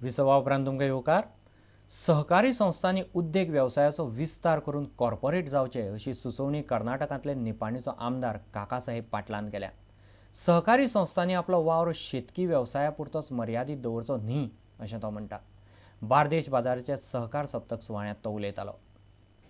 विसवा उपरांत तुमकां येवकार. सहकारी संस्थांनी उद्देग वेवसायाचो विस्तार करून कॉर्पोरेट जावचे अशी सुचोवणी कर्नाटकांतले निपाणीचो आमदार काकासाहेब पाटलान केल्या. सहकारी संस्थांनी आपलो वावर शेतकी वेवसाया पुरतोच मर्यादीत दवरचो न्ही अशें तो म्हणटा. बार्देश बाजाराच्या सहकार सप्तक सुवाळ्यांत तो उलयतालो.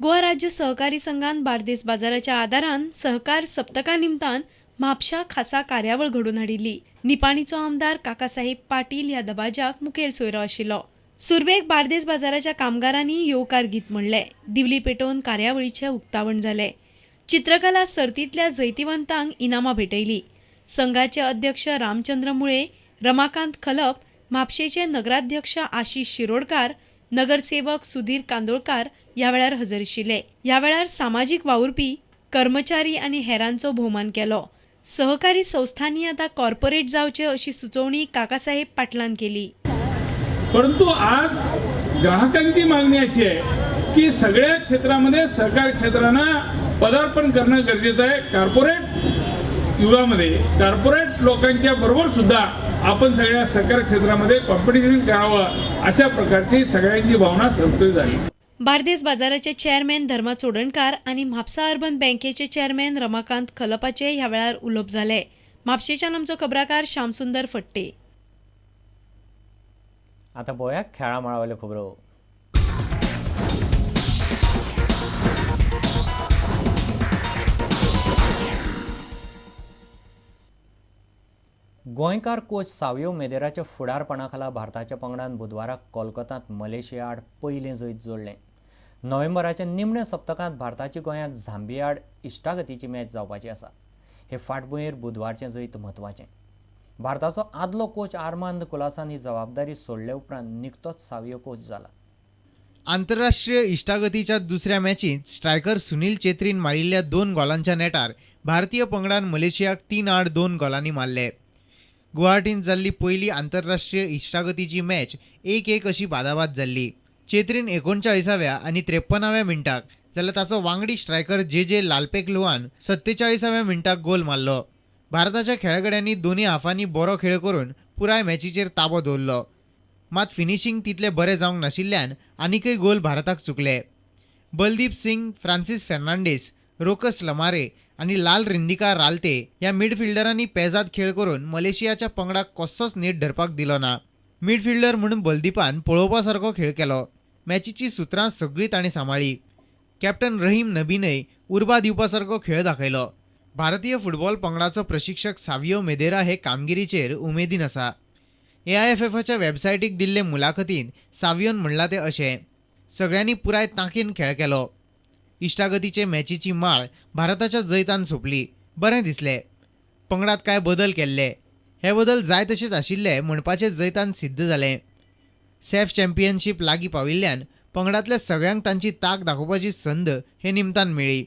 गोवा राज्य सहकारी संघान बार्देस बाजाराच्या आदारान सहकार सप्तका निमतान म्हापशा खासा कार्यावळ घडोवन हाडिल्ली. निपाणीचो आमदार काकासाहेब पाटील ह्या दबाज्याक मुखेल सोयरो आशिल्लो. सुरवेक बार्देस बाजाराच्या कामगारांनी येवकार गीत म्हणलें. दिवली पेटोवन कार्यावळीचें उक्तावण जालें. चित्रकला सर्तींतल्या जैतिवंतांक इनामां भेटयली. संघाचे अध्यक्ष रामचंद्र मुळे, रमाकांत खलप, म्हापशेचे नगराध्यक्ष आशिष शिरोडकार, नगरसेवक सुधीर कांदोळकार ह्या वेळार हजर आशिल्ले. ह्या वेळार सामाजीक वावुरपी, कर्मचारी आनी हेरांचो भोवमान केलो. सहकारी संस्थांनी आतां कॉर्पोरेट जावचे अशी सुचोवणी काकासाहेब पाटलान केली. परंतु आज ग्राहकांची मागणी अशी आहे की सगळ्या क्षेत्रामध्ये सहकार क्षेत्रांना पदार्पण करणं गरजेचं आहे. कॉर्पोरेट युगामध्ये कॉर्पोरेट लोकांच्या बरोबर सुद्धा आपण सगळ्या सहकार क्षेत्रामध्ये कॉम्पिटिशन करावं अशा प्रकारची सगळ्यांची भावना संतुलित झाली. बार्देस बाजाराचे चेअरमॅन धर्मा चोडणकार आनी म्हापसा अर्बन बँकेचे चेअरमॅन रमाकांत खलपाचे ह्या वेळार उलोवप जालें. म्हापशेच्यान आमचो खबराकार श्यामसुंदर फट्टे. आता पळोवया खेळा मळावेल्यो खबरो. गोंयकार कोच सावियो मेदेराच्या फुडारपणाखाला भारताच्या पंगडान बुधवारा कोलकातांत मलेशिया आड पयलें जैत जोडलें. नोव्हेंबराच्या निमण्या सप्तकांत भारताची गोंयांत झांबिया आड इश्टागतीची मॅच जावपाची आसा. हे फाटभुंयेर बुधवारचें जैत म्हत्वाचें. भारताचो आदलो कोच आर्मांद कुलासान ही जबाबदारी सोडले उपरांत निकतोच सावियो कोच जाला. आंतरराष्ट्रीय इश्टागतीच्या दुसऱ्या मॅचींत स्ट्रायकर सुनील चेत्रीन मारिल्ल्या 2 गोलांच्या नेटार भारतीय पंगडान मलेशियाक 3-2 गोलांनी मारले. गुवाहाटींत जाल्ली पयली आंतरराष्ट्रीय इश्टागतीची मॅच 1-1 अशी बादाबाद जाल्ली. चेत्रीन 39व्या आनी 53व्या मिनटाक जाल्यार ताचो वांगडी स्ट्रायकर जे जे लालपेकलुआन 47व्या मिनटाक गोल मारलो. भारताच्या खेळगड्यांनी दोनूय हाफांनी बरो खेळ करून पुराय मॅचीचेर ताबो दवरलो. मात फिनिशींग तितले बरें जावंक नाशिल्ल्यान आनीकय गोल भारताक चुकले. बलदीप सिंग, फ्रांसीस फेर्नांडीस, रोकस लमारे आनी लाल रिंदिका रालते ह्या मिडफिल्डरांनी पेजाद खेळ करून मलेशियाच्या पंगडाक कसोच नेट धरपाक दिलो ना. मिडफिल्डर म्हणून बलदीपान पळोवपा सारको खेळ केलो. मॅचीची सुत्रां सगळीं ताणें सांबाळ्ळी. कॅप्टन रहीम नबीनय उर्बा दिवपा सारको खेळ दाखयलो. भारतीय फुटबॉल पंगडाचो प्रशिक्षक सावियो मेदेरा हे कामगिरीचेर उमेदीन आसा. AIFFच्या वेबसायटीक दिल्ले मुलाखतींत सावियोन म्हणलां तें अशें, सगळ्यांनी पुराय तांकीन खेळ केलो. इश्टागतीचे मॅचीची माळ भारताच्या जैतान सोंपली. बरें दिसलें. पंगडात कांय बदल केल्ले, हे बदल जाय तशेच आशिल्ले म्हणपाचें जैतान सिद्ध जालें. सॅफ चॅम्पियनशीप लागीं पाविल्ल्यान पंगडांतल्या सगळ्यांक तांची तांक दाखोवपाची संद हे निमतान मेळ्ळी.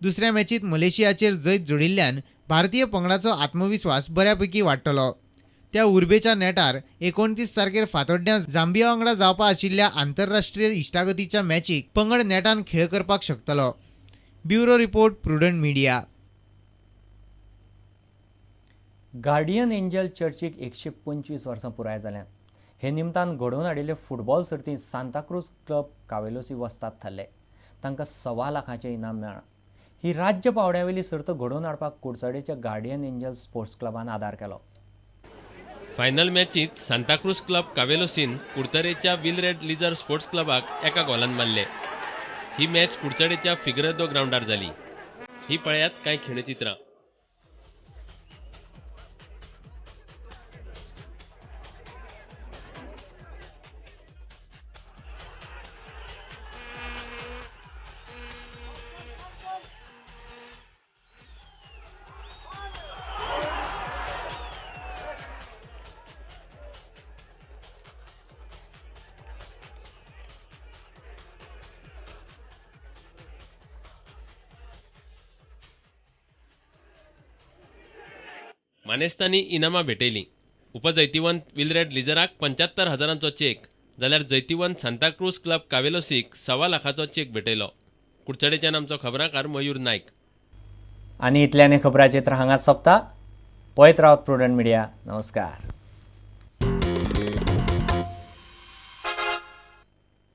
दुसऱ्या मॅचींत मलेशियाचेर जैत जोडिल्ल्यान भारतीय पंगडाचो आत्मविस्वास बऱ्यापैकी वाडटलो. त्या उर्बेच्या नेटार 29 तारखेर फातोड्ड्यां झांबिया वांगडा जावपा आशिल्ल्या आंतरराष्ट्रीय इश्टागतीच्या मॅचीक पंगड नेटान खेळ करपाक शकतलो. Bureau report, Prudent Media. Guardian Angel चर्चीक 125 वर्सां पुराय जाल्यात. हे निमतान घडोवन हाडिल्ले फुटबॉल सर्तींत सांताक्रूज क्लब कावेलोसी वस्ताद थारले. तांकां 1.25 लाखाचें इनाम मेळ्ळां. ही राज्य पावंड्यावेली सर्त घडोवन हाडपाक कुडचडेच्या गार्डियन एंजल स्पोर्ट्स क्लबान आदार केलो. फायनल मॅचींत सांताक्रूज क्लब कावेलोसीन कुडतरेच्या विलरेड लिजर स्पोर्ट्स क्लबाक 1 गोलान मारले. ही मॅच कुडचडेच्या फिगरेदो ग्रावंडार जाली. ही पळयात कांय खिणचित्रां. मानेस्तांनी इनामां भेटयलीं. उपजैतिवंत विलरेड लिजराक 75,000 चेक जाल्यार जैतिवंत सांताक्रूज क्लब कावेलोसीक 1.25 लाखाचो चेक भेटयलो. कुडचडेच्यान आमचो खबराकार मयूर नायक. आनी इतल्यान खबराचित्र हांगाच सोंपता. पळयत रावत प्रुडंट मिडिया. नमस्कार.